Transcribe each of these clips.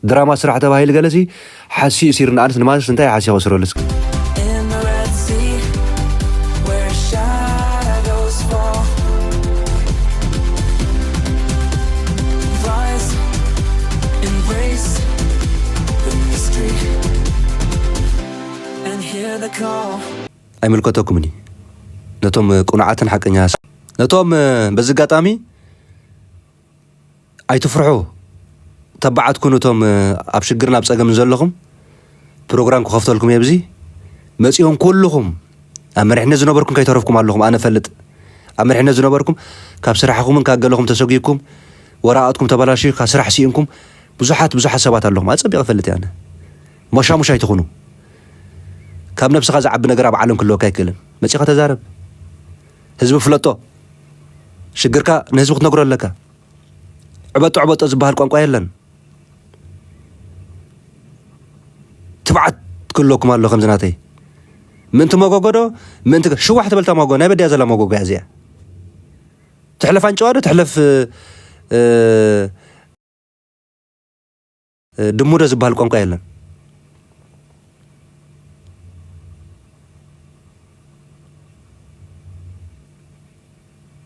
ድራማ ስራሕ ተባሂሉ ገለሲ ሓሲ እሲርና ኣንስ ንማንስ እንታይ ሓሲ ክስረሉ እስኪ? In the Red Sea, where shadows fall, rise, embrace the mystery, and hear the call. ኣይምልከተኩምን እዩ። ነቶም ቅኑዓትን ሓቀኛ፣ ነቶም በዚ ኣጋጣሚ ኣይትፍርሑ። ተባዓት ኩኑ። እቶም ኣብ ሽግርን ኣብ ጸገምን ዘለኹም ፕሮግራም ክኸፍተልኩም እየ። ብዚ መጺኦም ኩልኹም ኣብ መሪሕነት ዝነበርኩም ከይተረፍኩም ኣለኹም። ኣነ ፈልጥ ኣብ መሪሕነት ዝነበርኩም ካብ ስራሕኹምን ካብ ገለኹም ተሰጒግኩም ወረቓቕትኩም ተበላሽዩ ካብ ስራሕ ስኢንኩም ብዙሓት ብዙሓት ሰባት ኣለኹም። ኣጸቢቐ ፈልጥ እየ ኣነ። ሞሻሙሽ ኣይትኹኑ። ካብ ነብስኻ ዝዓቢ ነገር ኣብ ዓለም ክህልወካ ኣይክእልን። መጺኻ ተዛረብ። ህዝቢ ፍለጦ። ሽግርካ ንህዝቢ ክትነግሮ ኣለካ። ዕበጦ ዕበጦ ዝበሃል ቋንቋ የለን። ትብዓት ክህልወኩም ኣሎ ከምዚ ናተይ። ምእንቲ መጎጎዶ፣ ምእንቲ ገ-፣ ሽዋሕ ትበልታ መጎ-፣ ናይ በዲያ ዘላ መጎጎ እያ እዚኣ። ትሕለፍ ኣንጭዋ ዶ ትሕለፍ፣ እ፣ እ፣ ድሙ ዶ ዝበሃል ቋንቋ የለን።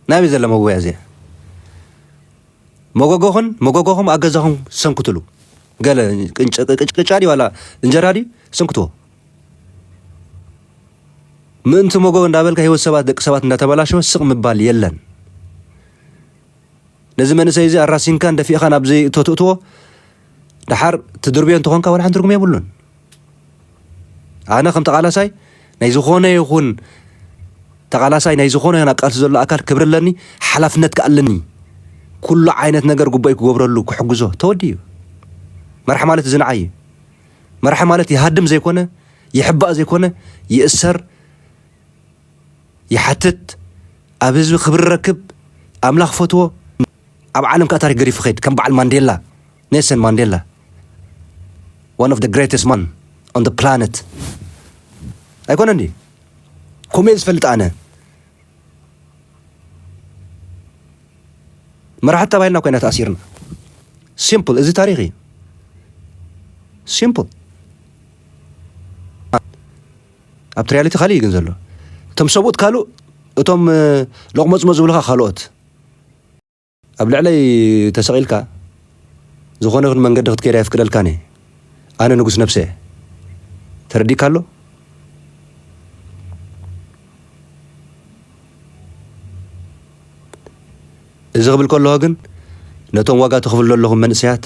ናበይ ዘላ መጎጎ እያ እዚኣ? መጎጎኽን መጎጎኹም ኣብ ገዛኹም ሰንክትሉ። ገለ ቅንጨ-፣ ቅጭ-፣ ቅጫ ድዩ ዋላ እንጀራ ድዩ? ሰንክትዎ። ምእንቲ መጎ እንዳበልካ ህይወት ሰባት፣ ደቂ ሰባት እንዳተበላሸወ ስቕ ምባል የለን። ነዚ መንእሰይ እዚ ኣራሲንካን ደፊእኻን ኣብዚ ተትእትዎ፣ ደሓር ትድርብዮ እንተኾንካ ዋላ ሓንቲ ትርጉም የብሉን። ኣነ ከም ተቓላሳይ ናይ ዝኾነ ይኹን ተቓላሳይ ናይ ዝኾነ ይኹን ኣብ ቃልሲ ዘሎ ኣካል ክብሪ ኣለኒ፣ ሓላፍነት ከኣ ኣለኒ። ኩሉ ዓይነት ነገር ግቡእ ክገብረሉ ክሕግዞ ተወዲኡ እዩ። መርሓ ማለት እዚ ንዓይ እዩ። መርሓ ማለት ይሃድም ዘይኮነ፣ ይሕባእ ዘይኮነ፣ ይእሰር፣ ይሓትት፣ ኣብ ህዝቢ ክብሪ ረክብ፣ ኣምላኽ ፈትዎ፣ ኣብ ዓለም ከኣ ታሪክ ገዲፉ ኸይድ ከም በዓል ማንዴላ፣ ኔልሰን ማንዴላ፣ one of the greatest man on the planet። ኣይኮነ እንዲ? ከምኡ እየ ዝፈልጥ ኣነ። መራሕቲ ተባሂልና ኮይና ተኣሲርና። ሲምፕል፣ እዚ ታሪኽ እዩ። ሲምፕል። ኣብቲ ሪያሊቲ ካልእ እዩ ግን ዘሎ። እቶም ሰብኡት ካልእ፣ እቶም፣ እ፣ ሎቕመጽመ ዝብልኻ ካልኦት። ኣብ ልዕለይ ተሰቒልካ ዝኾነ ይኹን መንገዲ ክትከይድ ኣይፍቅደልካን እየ። ኣነ ንጉስ ነብሰ እየ። ተረዲእካ ኣሎ? እዚ ክብል ከለኹ ግን ነቶም ዋጋ ትኽፍሉ ዘለኹም መንእሰያት፣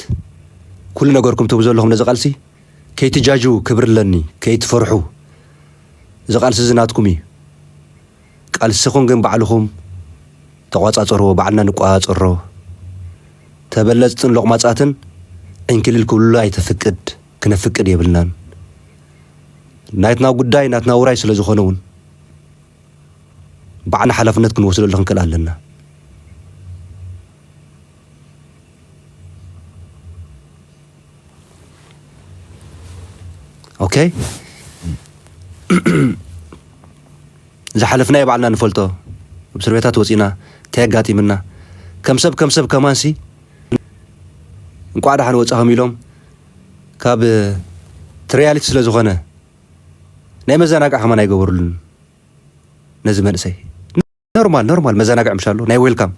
ኩሉ ነገርኩም ትህቡ ዘለኹም ነዚ ቃልሲ ከይትጃጅዉ ክብሪ ኣለኒ፣ ከይትፈርሑ። እዚ ቃልሲ እዚ ናትኩም እዩ። ቃልስኹም ግን ባዕልኹም ተቋጻጸርዎ፣ ባዕልና ንቋጻጸሮ። ተበለጽትን ሎቕማጻትን ዕንክሊል ክብሉሉ ኣይተፍቅድ፣ ክነፍቅድ የብልናን። ናትና ጉዳይ ናትና ውራይ ስለ ዝኾነ እውን ባዕልና ሓላፍነት ክንወስደሉ ክንክእል ኣለና። ኦኬ። ዝሓለፍናዮ ባዕልና ንፈልጦ። ኣብ እስር ቤታት ወፂና እንታይ ኣጋጢምና፣ ከም ሰብ ከም ሰብ ከማንሲ እንቋዕ ደሓን ወፃኹም ኢሎም ካብ፣ እቲ ሪያሊቲ ስለ ዝኾነ ናይ መዘናግዒ ከማን ኣይገበሩሉን። ነዚ መንእሰይ ኖርማል ኖርማል መዘናግዒ ምሻሉ ናይ ዌልካም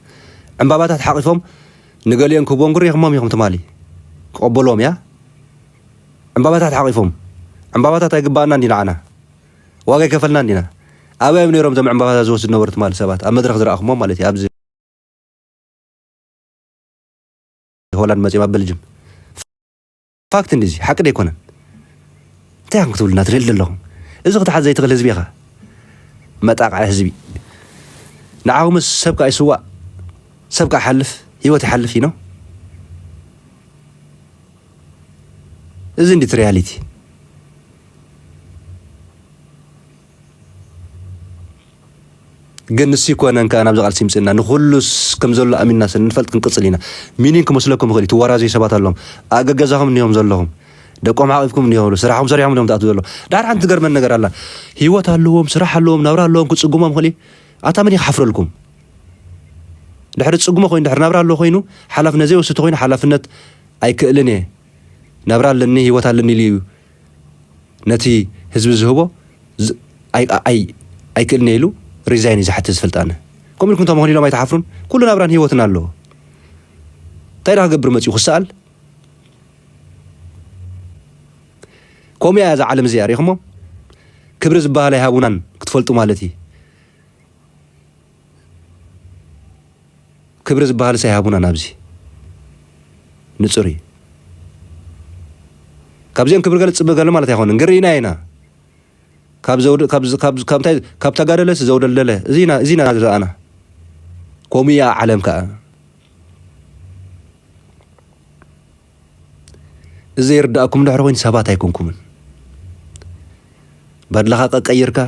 ዕምባባታት ሓቂፎም ንገሊኦም ክህቦም ግር ይኽሞም ኢኹም ትማሊ ክቐበልዎም እያ። ዕምባባታት ሓቂፎም ዕምባባታት ኣይግባኣና እንዲና ዓና ዋጋ ይከፈልና እንዲና። ኣበይ እዮም ነይሮም እዞም ዕምባባታት ዝወስዱ ነበሩ ትማሊ ሰባት ኣብ መድረኽ ዝረኣኹሞም ማለት እዩ። ኣብዚ ሆላንድ መጺኦም ኣብ በልጅም ፋክት እንዲዚ ሓቂ ዶ ኣይኮነን? እንታይ ኢኹም ክትብሉና ትልእል ዘለኹም? እዚ ክትሓዝ ዘይትኽእል ህዝቢ ኢኻ። መጣቕዐ ህዝቢ። ንዓኹምስ ሰብ ከኣ ይስዋእ፣ ሰብ ከኣ ይሓልፍ፣ ህይወት ይሓልፍ ኢኖ። እዚ እንዲት ሪያሊቲ። ግን ንሱ ይኮነን ከኣ ናብዚ ቃልሲ ይምጽእና። ንኹሉስ ከም ዘሎ ኣሚንና ስለ ንፈልጥ ክንቅጽል ኢና። ሚኒን ክመስለኩም ይኽእል እዩ። ትወራዘዩ ሰባት ኣለዎም። ኣብ ገገዛኹም እኒሆም ዘለኹም። ደቆም ሓቒፍኩም እኒሆም ኣለዉ። ስራሕኹም ሰሪሖም እዮም ትኣትዉ ዘለዉ። ድሓር ሓንቲ ትገርመን ነገር ኣላ። ህይወት ኣለዎም፣ ስራሕ ኣለዎም፣ ናብራ ኣለዎም፣ ክጽጉሞም ይኽእል እዩ። ኣታ መን እዩ ክሓፍረልኩም? ድሕሪ ዝጽጉሞ ኮይኑ፣ ድሕሪ ናብራ ኣለዎ ኮይኑ፣ ሓላፍነት ዘይወስድ ተኾይኑ፣ ሓላፍነት ኣይክእልን እየ። ናብራ ኣለኒ፣ ህይወት ኣለኒ ኢሉ እዩ ነቲ ህዝቢ ዝህቦ። ዝ-፣ ኣይ-፣ ኣይ-፣ ኣይክእልን እየ ኢሉ ሪዛይን እዩ ዝሓትት ዝፈልጥ ኣነ። ከምኡ ኢልኩም ተመኽኑ ኢሎም ኣይትሓፍሩን? ኩሉ ናብራን ህይወትን ኣለዎ። እንታይ ደኣ ክገብር መጺኡ ክሰኣል? ከምኡ እያ እዛ ዓለም እዚኣ፣ ሪእኹሞ? ክብሪ ዝበሃል ኣይሃቡናን ክትፈልጡ ማለት እዩ። ክብሪ ዝበሃልስ ኣይሃቡናን ኣብዚ። ንጹር እዩ። ካብዚኦም ክብሪ ገለ ጽበ ገለ ማለት ኣይኮነን። ግን ርኢና ኢና። ካብ ዘውድ-፣ ካብ ዝ-፣ ካብ ዝ-፣ ካብ እንታይ፣ ካብ ተጋደለስ ዘውደልደለ። እዚ ኢና፣ እዚ ኢና ዝረኣና። ከምኡ እያ ዓለም ከኣ። እዚ ይርዳእኩም እንድሕር ኮይኑ ሰባት ኣይኮንኩምን። ባድላኻ ቀቀይርካ፣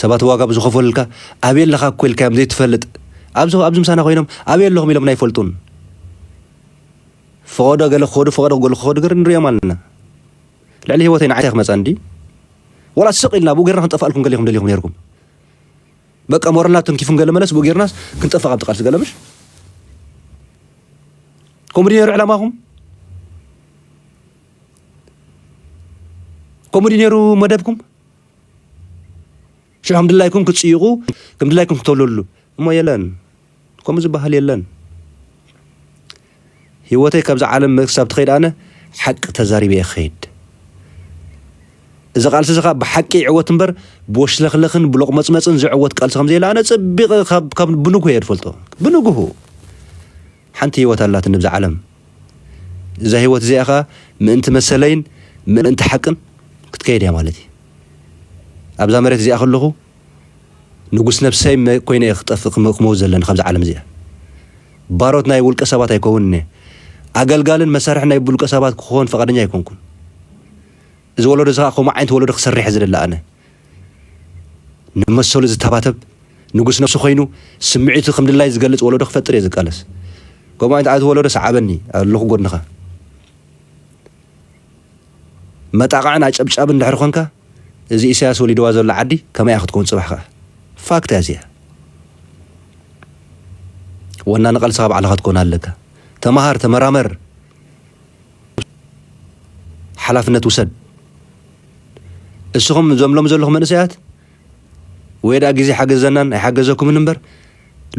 ሰባት ዋጋ ብዝኸፈልልካ፣ ኣበይ ኣለኻ እኮ ኢልካዮም ዘይትፈልጥ። ኣብዚ፣ ኣብዚ ምሳና ኮይኖም ኣበይ ኣለኹም ኢሎምና ኣይፈልጡን። ፈቐዶ ገለ ክኸዱ፣ ፈቐዶ ገለ ክኸዱ ገር ንሪኦም ኣለና። ልዕሊ ህይወተይ ንዓይ ክመጻ እንዲ። ወላ ስቕ ኢልና ብኡ ጌርና ክንጠፋእልኩም ገለ ኢኹም ደሊኹም ነይርኩም። በቃ ሞራልና ተንኪፉን ገለ መለስ ብኡ ጌርናስ ክንጠፋእ ካብቲ ቃልሲ ገለ ምሽ? ከምኡ ድዩ ነይሩ ዕላማኹም? ከምኡ ድዩ ነይሩ መደብኩም? ሽዑ ከም ድላይኩም ክትጽይቑ፣ ከም ድላይኩም ክተውለሉ። እሞ የለን። ከምኡ ዝበሃል የለን። ህይወተይ ካብዛ ዓለም ክሳብ ትኸይድ ኣነ ሓቂ ተዛሪበ እየ ክኸይድ። እዚ ቃልሲ እዚ ኸኣ ብሓቂ ይዕወት እምበር ብወሽለኽለኽን ብሎቕመጽመጽን ዝዕወት ቃልሲ ከም ዘየለ ኣነ ጸቢቐ ካብ፣ ካብ ብንግሁ እየ ዝፈልጦ። ብንግሁ። ሓንቲ ህይወት ኣላትኒ ብዛ ዓለም። እዛ ህይወት እዚኣ ኸኣ ምእንቲ መሰለይን ምእንቲ ሓቅን ክትከይድ እያ ማለት እዩ። ኣብዛ መሬት እዚኣ ከለኹ ንጉስ ነብሰይ መ-፣ ኮይነ እየ ክጠፍእ ክመ-፣ ክመውት ዘለኒ ካብዛ ዓለም እዚኣ። ባሮት ናይ ውልቀ ሰባት ኣይከውንን እየ። ኣገልጋልን መሳርሒ ናይ ውልቀ ሰባት ክኾን ፈቓደኛ ኣይኮንኩን። እዚ ወለዶ እዚ ኸኣ ከምኡ ዓይነት ወለዶ ክሰርሕ እየ ዝደሊ ኣነ። ንመሰሉ ዝተባተብ፣ ንጉስ ነብሱ ኮይኑ፣ ስምዒቱ ከም ድላይ ዝገልጽ ወለዶ ክፈጥር እየ ዝቃለስ። ከምኡ ዓይነት ዓይነት ወለዶ ሰዓበኒ፣ ኣለኹ ጎድንኻ። መጣቕዕን ኣጨብጫብን እንድሕር ኾንካ፣ እዚ ኢሳያስ ወሊድዋ ዘሎ ዓዲ ከመይ እያ ክትከውን ጽባሕ ኸኣ? ፋክት እያ እዚኣ። ወናኒ ቃልስኻ ባዕልኻ ክትኮን ኣለካ። ተመሃር፣ ተመራመር። ሓላፍነት ውሰድ። እስኹም እዞም ሎሚ ዘለኹም መንእሰያት፣ ወይ ደኣ ግዜ ሓገዘናን ኣይሓገዘኩምን እምበር፣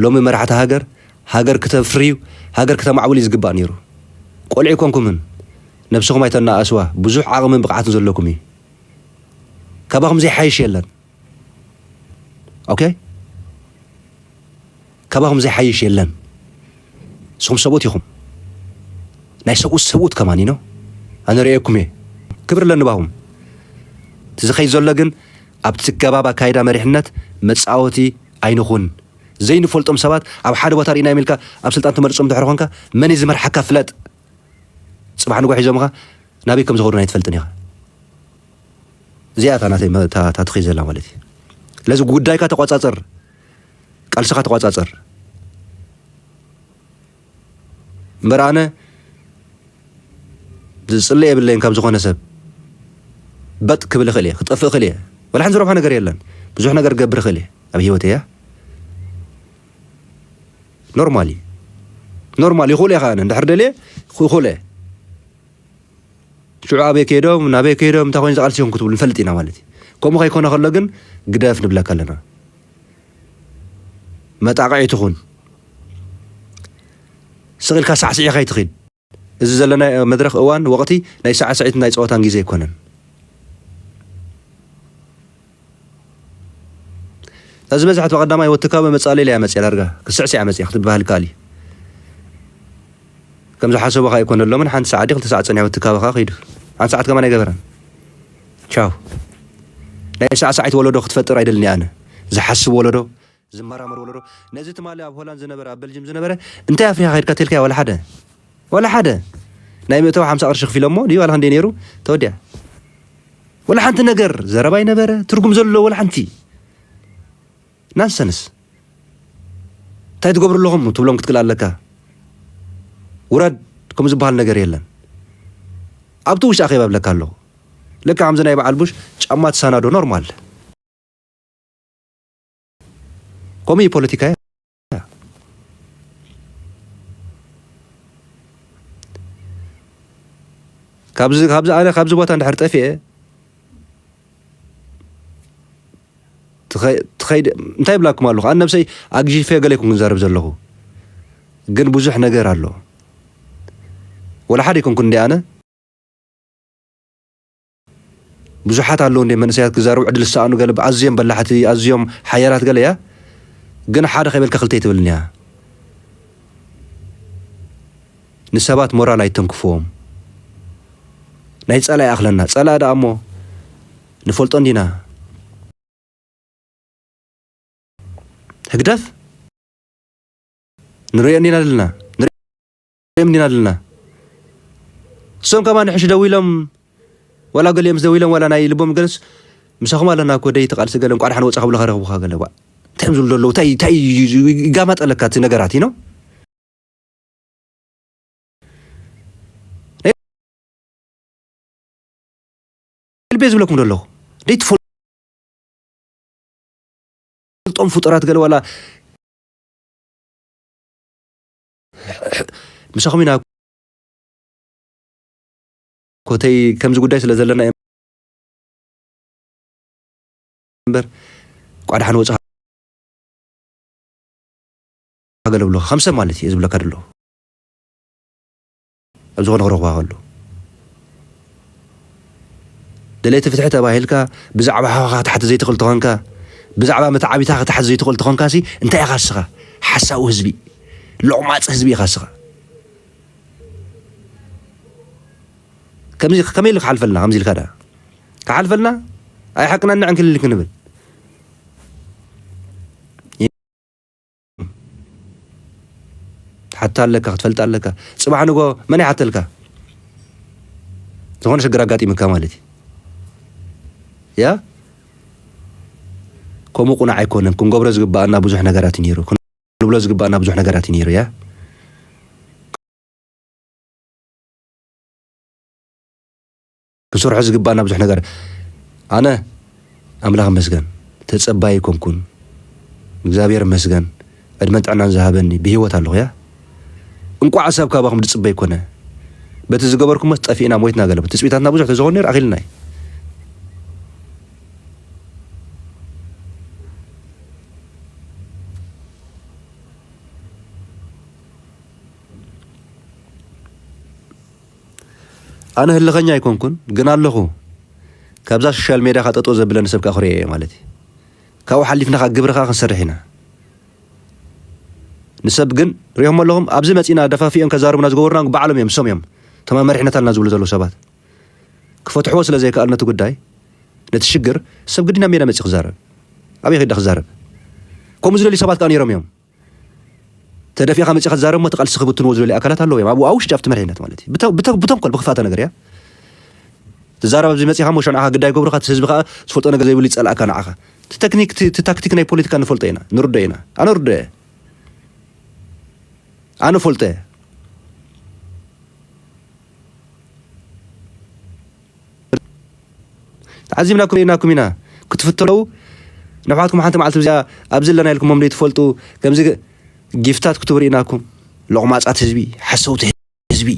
ሎሚ መራሕቲ ሃገር፣ ሃገር ክተፍርዩ፣ ሃገር ክተማዕብሉ እዩ ዝግባእ ነይሩ። ቆልዑ ኣይኮንኩምን። ነብስኹም ኣይተነኣእስዋ። ብዙሕ ዓቕምን ብቕዓትን ዘለኩም እዩ። ካባኹም ዘይሓይሽ የለን። ኦኬ? ካባኹም ዘይሓይሽ የለን። ንስኹም ሰብኡት ኢኹም። ናይ ሰብኡት ሰብኡት ከማን ኢኖ። ኣነ ርእየኩም እየ። ክብሪ ኣለኒ ባኹም። እቲ ዝኸይድ ዘሎ ግን ኣብቲ ከባብ ኣካይዳ መሪሕነት መጻወቲ ኣይንኹን። ዘይንፈልጦም ሰባት ኣብ ሓደ ቦታ ርኢናዮም ኢልካ ኣብ ስልጣን ትመርጾም እንድሕር ኾንካ መን እዩ ዝመርሓካ ፍለጥ። ጽባሕ ንግሆ ሒዞምኻ ናበይ ከም ዝኸዱን ኣይትፈልጥን ኢኻ። እዚኣ እታ ናተይ መ-፣ እታ፣ እታ ትኸይድ ዘላ ማለት እዩ። ስለዚ ጉዳይካ ተቋጻጸር፣ ቃልስኻ ተቋጻጸር። እምበር ኣነ ዝጽልእ የብለይን ካብ ዝኾነ ሰብ። በጥ ክብል እኽእል እየ፣ ክጠፍእ እኽእል እየ። ወላ ሓንቲ ዝረብሖ ነገር የለን። ብዙሕ ነገር ክገብር እኽእል እየ ኣብ ህይወተይ፣ እያ። ኖርማል እዩ። ኖርማል ይኽእሎ እየ ከኣ ኣነ። እንድሕር ደልየ ይኽእሎ እየ። ሽዑ ኣበይ ከይዶም፣ ናበይ ከይዶም፣ እንታይ ኮይኑ ዝቃልሲ ይኾን ክትብሉ ንፈልጥ ኢና ማለት እዩ። ከምኡ ከይኮነ ከሎ ግን ግደፍ ንብለካ ኣለና። መጣቕዒ ትኹን። ስቕ ኢልካ ሳዕስዒ ከይትኺድ። እዚ ዘለናዮ መድረኽ እዋን ወቕቲ ናይ ሳዕስዒትን ናይ ጸወታን ግዜ ኣይኮነን። እታ ዝበዝሐት ብቐዳማይ ወትካበ መጻለሊ እያ መጽያ ዳርጋ። ክስዕስዕ እያ መጽያ ክትበሃል ይከኣል እዩ። ከም ዝሓሰቦ ከኣ ኣይኮነሎምን። ሓንቲ ሰዓት ድዩ ክልተ ሰዓት ጸኒሑ ወትካበ ከኣ ከይዱ። ሓንቲ ሰዓት ከማን ኣይገበረን። ቻው። ናይ ሳዕሳዒት ወለዶ ክትፈጥር ኣይደልን እየ ኣነ። ዝሓስብ ወለዶ፣ ዝመራመር ወለዶ። ነዚ ትማሊ ኣብ ሆላንድ ዝነበረ፣ ኣብ በልጅም ዝነበረ፣ እንታይ ኣፍሪኻ ከይድካ ተልካዮ? ዋላ ሓደ። ዋላ ሓደ። ናይ ምእታው ሓምሳ ቅርሺ ክፊሎሞ ድዩ? ዋላ ክንደይ ነይሩ? ተወዲኣ። ዋላ ሓንቲ ነገር ዘረባ ኣይነበረ፣ ትርጉም ዘለዎ ዋላ ሓንቲ። ናንሰንስ። እንታይ ትገብሩ ኣለኹም ትብሎም ክትክእል ኣለካ። ውረድ፣ ከም ዝበሃል ነገር የለን። ኣብቲ ውሽጢ ኣኼባ እብለካ ኣለኹ። ልክዕ ከምዚ ናይ በዓል ቡሽ ጫማ ትሰናዶ ኖርማል። ከምኡ እዩ ፖለቲካ እያ። ካብዚ፣ ካብዚ፣ ኣነ ካብዚ ቦታ እንድሕር ጠፊኤ፣ ትኸ-፣ ትኸይድ፣ እንታይ ይብላኩም ኣለኹ? ኣነ ነብሰይ ኣግጂፈ ገለ ይኩን ክዛረብ ዘለኹ። ግን ብዙሕ ነገር ኣሎ። ወላ ሓደ ይኩንኩ እንዲ ኣነ። ብዙሓት ኣለዉ እንደ መንእሰያት ክዛረቡ ዕድል ዝሰኣኑ ገለ፣ ኣዝዮም በላሕቲ፣ ኣዝዮም ሓያላት ገለ እያ። ግን ሓደ ከይበልካ ክልተ ኣይትብልን እያ። ንሰባት ሞራል ኣይተንክፍዎም። ናይ ጸላኢ ኣኽለና። ጸላኢ ደኣ እሞ ንፈልጦ እንዲና። ህግደፍ ንርእዮ እንዲና ዘለና። ንርእዮም እንዲና ዘለና። እሶም ከማን ሕሽ ደው ኢሎም፣ ዋላ ገሊኦም ዝደው ኢሎም፣ ዋላ ናይ ልቦም ገለስ፣ "ምሳኹም ኣለና እኮ፣ ደይ ትቃልሲ ገለ፣ እንቋዕ ደሓን ወጻ ክብሉኻ ረኽቡኻ ገለ፣ ዋ። እንታይ እዮም ዝብሉ ዘለዉ? እንታይ፣ እንታይ ይጋማጠለካ እቲ ነገራት፣ you know?" ልቤ ዝብለኩም ዘለኹ። ደይ ትፈልጦም ፍጡራት ገለ ዋላ ምሳኹም ኢና ኮተይ ከምዚ ጉዳይ ስለ ዘለና እየ እምበር፣ ቋድሓን ወጽኻ ገለ ብሎ ከም ሰብ ማለት እየ ዝብለካ ደለኹ። ኣብ ዝኾነ ክረኽባ ከሎ ደለይቲ ፍትሒ ተባሂልካ ብዛዕባ ሓኻ ክትሓት ዘይትኽእል ተኾንካ፣ ብዛዕባ መተዓቢታ ክትሓት ዘይትኽእል ተኾንካ ሲ እንታይ ኢኻ እስኻ? ሓሳዊ ህዝቢ፣ ሎቕማጽ ህዝቢ ኢኻ እስኻ። ከምዚ፣ ከመይ ኢሉ ክሓልፈልና? ከምዚ ኢልካ ደኣ ክሓልፈልና? ኣይ ሓቅና ንዕን ክልል ክንብል። ትሓታ ኣለካ፣ ክትፈልጥ ኣለካ። ጽባሕ ንጎ መን ይሓተልካ? ዝኾነ ሽግር ኣጋጢምካ ማለት እዩ። ያ? ከምኡ ቁኑዕ ኣይኮነን። ክንገብሮ ዝግባኣና ብዙሕ ነገራት እዩ ነይሩ። ክንብሎ ዝግባኣና ብዙሕ ነገራት እዩ ነይሩ፣ ያ? ክንሰርሖ ዝግባኣና ብዙሕ ነገር። ኣነ ኣምላኽ ይመስገን፣ ተጸባይ ኣይኮንኩን። እግዚኣብሔር ይመስገን፣ ዕድመን ጥዕናን ዝሃበኒ፣ ብህይወት ኣለኹ፣ ያ። እንቋዕ ሰብ ካባኹም ዝጽበይ ኮነ። በቲ ዝገበርኩሞስ ጠፊእና፣ ሞይትና ገለ። ትጽቢታትና ብዙሕ ተዝኾን ነይሩ፣ ኣኺልና እዩ። ኣነ ህልኸኛ ኣይኮንኩን፣ ግን ኣለኹ። ካብዛ ሶሻል ሜድያ ከጠጥኦ ዘብለኒ ሰብ ከኣ ክርእዮ እየ ማለት እዩ። ካብኡ ሓሊፍና ከኣ ግብሪ ከኣ ክንሰርሕ ኢና። ንሰብ ግን ሪኦም ኣለኹም፣ ኣብዚ መጺና ደፋፊኦም ከዛርቡና ዝገበሩና ባዕሎም እዮም፣ እሶም እዮም። እቶም ኣብ መሪሕነት ኣለና ዝብሉ ዘለዉ ሰባት። ክፈትሕዎ ስለ ዘይከኣሉ ነቲ ጉዳይ፣ ነቲ ሽግር፣ ሰብ ግድን ኣብ ሜዳ መጺኡ ክዛረብ። ኣበይ ከይዳ ክዛረብ? ከምኡ ዝደልዩ ሰባት ከኣ ነይሮም እዮም። ተደፊእካ መጺኻ ትዛረብ እሞ፣ እቲ ቃልሲ ክብትንዎ ዝደልዩ ኣካላት ኣለዉ እዮም። ኣብ፣ ኣብ ውሽጢ ኣብቲ መሪሕነት ማለት እዩ። ብተ-፣ ብተ-፣ ብተንኮል ብኽፍኣተ ነገር እያ። ትዛረብ ኣብዚ መጺኻ እሞ፣ ሸንዓኻ ግዳይ ገብሩኻ፣ እቲ ህዝቢ ከኣ ዝፈልጦ ነገር ዘይብሉ ይጸልኣካ ንዓኻ። እቲ ተክኒክ፣ እቲ፣ እቲ ታክቲክ ናይ ፖለቲካ ንፈልጦ ኢና፣ ንርዶ ኢና። ኣነ ርዶ እየ። ኣነ ፈልጦ እየ። ተዓዚብናኩም ርኢናኩም ኢና ክትፍተኑ። ንሕዋትኩም ሓንቲ መዓልቲ ብዚኣ ኣብዚ ኣለና ኢልኩሞም ዘይትፈልጡ፣ ከምዚ ጊፍታት ክትቡ ርኢናኩም። ሎቕማጻት ህዝቢ፣ ሓሰውቲ ህዝቢ፣